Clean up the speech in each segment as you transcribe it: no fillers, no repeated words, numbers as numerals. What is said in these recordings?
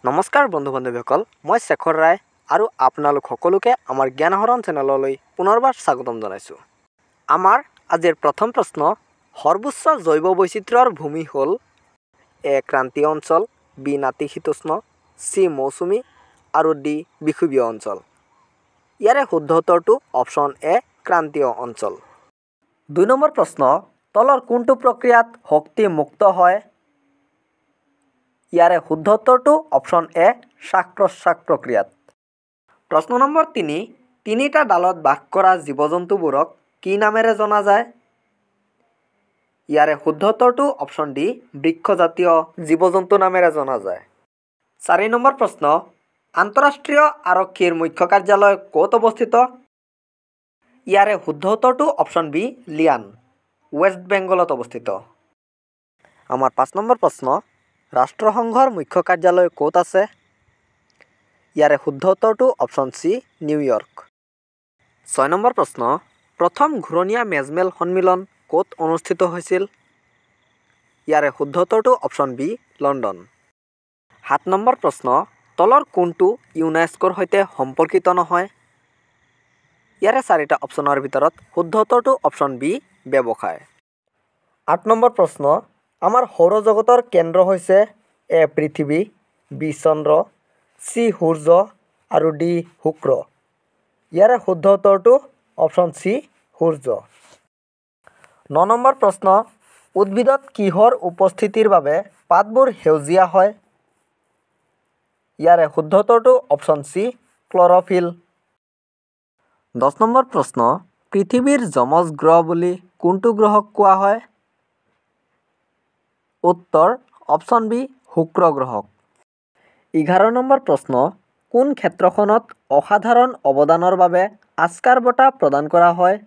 নমস্কাৰ বন্ধু বান্ধৱীসকল, মই শেখৰ ৰায় আৰু আপোনালোক সকলোকে আমাৰ জ্ঞানহৰণ চেনেললৈ পুনৰবাৰ স্বাগতম জনাইছোঁ। আমাৰ আজিৰ প্ৰথম প্ৰশ্ন, সৰ্বোচ্চ জৈৱ বৈচিত্ৰ্যৰ ভূমি হ'ল এ ক্ৰান্তীয় অঞ্চল, বি নাতিশীতোষ্ণ, চি মৌচুমী আৰু ডি বিষুৱীয় অঞ্চল। ইয়াৰে শুদ্ধ উত্তৰটো অপশ্যন এ ক্ৰান্তীয় অঞ্চল। 2 নম্বৰ প্ৰশ্ন, তলৰ কোনটো প্ৰক্ৰিয়াত শক্তি মুক্ত হয়? ইয়াৰে শুদ্ধ উত্তৰটো অপশ্যন এ শ্বাস প্ৰশ্বাস প্ৰক্ৰিয়াত। প্ৰশ্ন নম্বৰ 3, তিনিটা ডালত বাস কৰা জীৱ জন্তুবোৰক কি নামেৰে জনা যায়? ইয়াৰে শুদ্ধ উত্তৰটো অপশ্যন ডি বৃক্ষজাতীয় জীৱ জন্তু নামেৰে জনা যায়। 4 নম্বৰ প্ৰশ্ন, আন্তঃৰাষ্ট্ৰীয় আৰক্ষীৰ মুখ্য কাৰ্যালয় ক'ত অৱস্থিত? ইয়াৰে শুদ্ধ উত্তৰটো অপশ্যন বি লিয়ান, ৱেষ্ট বেংগলত অৱস্থিত। আমাৰ 5 নম্বৰ প্ৰশ্ন, ৰাষ্ট্ৰসংঘৰ মুখ্য কাৰ্যালয় ক'ত আছে? ইয়াৰে শুদ্ধ উত্তৰটো অপশ্যন চি নিউয়ৰ্ক। 6 নম্বৰ প্ৰশ্ন, প্ৰথম ঘূৰণীয়া মেজমেল সন্মিলন ক'ত অনুষ্ঠিত হৈছিল? ইয়াৰে শুদ্ধ উত্তৰটো অপশ্যন বি লণ্ডন। 7 নম্বৰ প্ৰশ্ন, তলৰ কোনটো ইউনেস্কোৰ সৈতে সম্পৰ্কিত নহয়? ইয়াৰে 4টা অপশ্যনৰ ভিতৰত শুদ্ধ উত্তৰটো অপশ্যন বি ব্যৱসায়। 8 নম্বৰ প্ৰশ্ন, আমাৰ সৌৰজগতৰ কেন্দ্ৰ হৈছে এ পৃথিৱী, বি চন্দ্ৰ, চি সূৰ্য আৰু ডি শুক্ৰ। ইয়াৰে শুদ্ধ উত্তৰটো অপশ্যন চি সূৰ্য। 9 নম্বৰ প্ৰশ্ন, উদ্ভিদত কিহৰ উপস্থিতিৰ বাবে পাতবোৰ সেউজীয়া হয়? ইয়াৰে শুদ্ধ উত্তৰটো অপশ্যন চি ক্লৰফিল। 10 নম্বৰ প্ৰশ্ন, পৃথিৱীৰ যমজ গ্ৰহ বুলি কোনটো গ্ৰহক কোৱা হয়? উত্তৰ অপশ্যন বি শুক্ৰ গ্ৰহক। 11 নম্বৰ প্ৰশ্ন, কোন ক্ষেত্ৰখনত অসাধাৰণ অৱদানৰ বাবে অস্কাৰ বঁটা প্ৰদান কৰা হয়?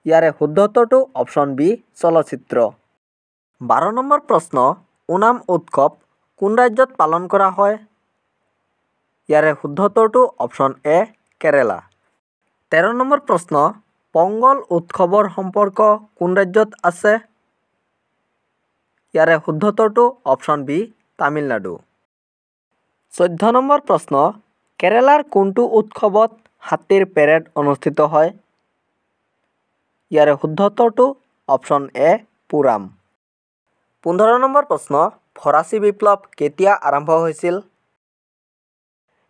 ইয়াৰে শুদ্ধ উত্তৰটো অপশ্যন বি চলচ্চিত্ৰ। 12 নম্বৰ প্ৰশ্ন, ওনাম উৎসৱ কোন ৰাজ্যত পালন কৰা হয়? ইয়াৰে শুদ্ধ উত্তৰটো অপশ্যন এ কেৰেলা। 13 নম্বৰ প্ৰশ্ন, পংগল উৎসৱৰ সম্পৰ্ক কোন ৰাজ্যত আছে? ইয়াৰে শুদ্ধ উত্তৰটো অপশ্যন বি তামিলনাডু। 14 নম্বৰ প্ৰশ্ন, কেৰেলাৰ কোনটো উৎসৱত হাতীৰ পেৰেড অনুষ্ঠিত হয়? ইয়াৰে শুদ্ধ উত্তৰটো অপশ্যন এ পুৰাম। 15 নম্বৰ প্ৰশ্ন, ফৰাচী বিপ্লৱ কেতিয়া আৰম্ভ হৈছিল?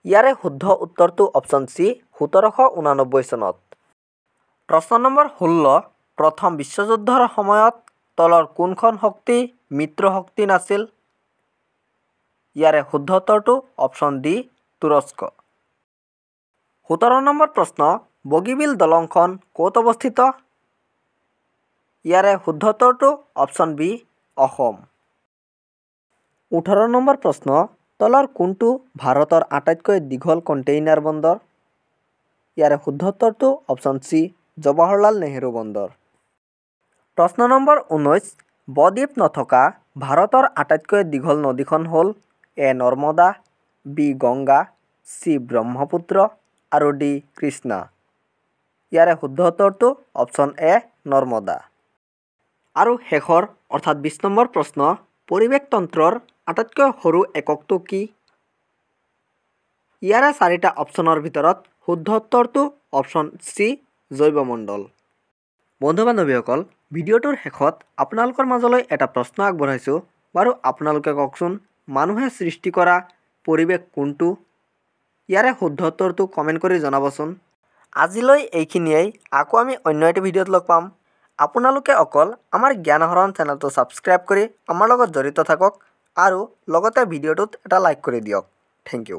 ইয়াৰে শুদ্ধ উত্তৰটো অপশ্যন চি 1789 চনত। প্ৰশ্ন নম্বৰ 16, প্ৰথম বিশ্বযুদ্ধৰ সময়ত তলৰ কোনখন শক্তি মিত্ৰ শক্তি নাছিল? ইয়াৰে শুদ্ধ উত্তৰটো অপশ্যন ডি তুৰস্ক। 17 নম্বৰ প্ৰশ্ন, বগীবিল দলংখন ক'ত অৱস্থিত? ইয়াৰে শুদ্ধ উত্তৰটো অপশ্যন বি অসম। 18 নম্বৰ প্ৰশ্ন, তলৰ কোনটো ভাৰতৰ আটাইতকৈ দীঘল কণ্টেইনাৰ বন্দৰ? ইয়াৰে শুদ্ধ উত্তৰটো অপশ্যন চি জৱাহৰলাল নেহেৰু বন্দৰ। প্ৰশ্ন নম্বৰ 19, বদ্বীপ নথকা ভাৰতৰ আটাইতকৈ দীঘল নদীখন হ'ল A Narmada, B Ganga, C Brahmaputra আৰু ডি কৃষ্ণা। ইয়াৰে শুদ্ধ উত্তৰটো অপশ্যন এ নৰ্মদা। আৰু শেষৰ অৰ্থাৎ 20 নম্বৰ প্ৰশ্ন, পৰিৱেশ তন্ত্ৰৰ আটাইতকৈ সৰু এককটো কি? ইয়াৰে 4টা অপশ্যনৰ ভিতৰত শুদ্ধ উত্তৰটো অপশ্যন চি জৈৱমণ্ডল। বন্ধু বান্ধৱীসকল, ভিডিঅ'টোৰ শেষত আপোনালোকৰ মাজলৈ এটা প্ৰশ্ন আগবঢ়াইছোঁ। বাৰু আপোনালোকে কওকচোন, মানুহে সৃষ্টি কৰা পৰিৱেশ কোনটো? ইয়াৰে শুদ্ধ উত্তৰটো কমেণ্ট কৰি জনাবচোন। আজিলৈ এইখিনিয়েই, আকৌ আমি অন্য এটি ভিডিঅ'ত লগ পাম। আপোনালোকে অকল আমাৰ জ্ঞানহৰণ চেনেলটো ছাবস্ক্ৰাইব কৰি আমাৰ লগত জড়িত থাকক আৰু লগতে ভিডিঅ'টোত এটা লাইক কৰি দিয়ক। Thank you.